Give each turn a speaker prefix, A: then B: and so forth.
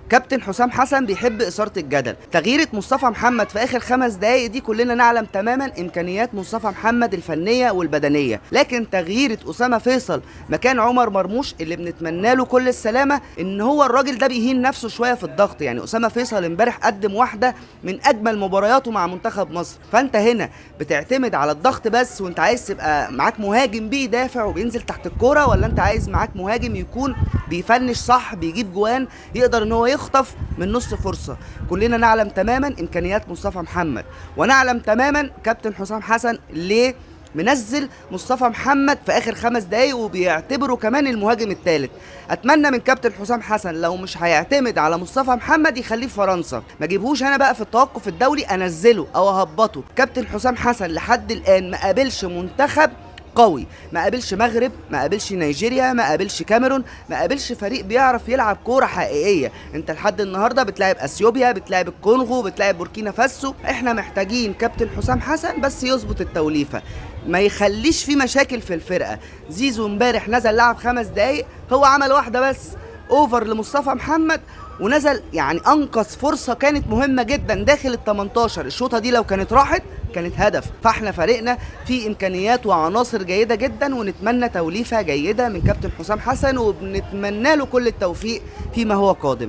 A: كابتن حسام حسن بيحب اثاره الجدل. تغييره مصطفى محمد في اخر 5 دقائق دي، كلنا نعلم تماما امكانيات مصطفى محمد الفنية والبدنيه، لكن تغييره اسامة فيصل مكان عمر مرموش اللي بنتمنى له كل السلامه، ان هو الراجل ده بيهين نفسه شوية في الضغط. يعني اسامة فيصل امبارح قدم واحدة من اجمل مبارياته مع منتخب مصر، فانت هنا بتعتمد على الضغط بس، وانت عايز تبقى معاك مهاجم بيدافع وبينزل تحت الكورة، ولا انت عايز معاك مهاجم يكون بيفنش صح، بيجيب جوان، يقدر ان هو يخطف من نص فرصة؟ كلنا نعلم تماما امكانيات مصطفى محمد، ونعلم تماما كابتن حسام حسن ليه منزل مصطفى محمد في اخر 5 دقايق وبيعتبره كمان المهاجم الثالث. اتمنى من كابتن حسام حسن لو مش هيعتمد على مصطفى محمد يخليه في فرنسا، ما جيبهوش انا بقى في التوقف الدولي انزله او اهبطه. كابتن حسام حسن لحد الان ما قابلش منتخب قوي، ما قابلش مغرب، ما قابلش نيجيريا، ما قابلش كاميرون، ما قابلش فريق بيعرف يلعب كورة حقيقيه. انت لحد النهارده بتلاعب اثيوبيا، بتلاعب الكونغو، بتلاعب بوركينا فاسو. احنا محتاجين كابتن حسام حسن بس يظبط التوليفه، ما يخليش في مشاكل في الفرقة. زيزو امبارح نزل لعب 5 دقايق، هو عمل واحدة بس over لمصطفى محمد ونزل، يعني انقذ فرصة كانت مهمة جدا داخل ال 18. الشوطه دي لو كانت راحت كانت هدف. فاحنا فريقنا فيه امكانيات وعناصر جيدة جدا، ونتمنى توليفة جيدة من كابتن حسام حسن، وبنتمنى له كل التوفيق فيما هو قادم.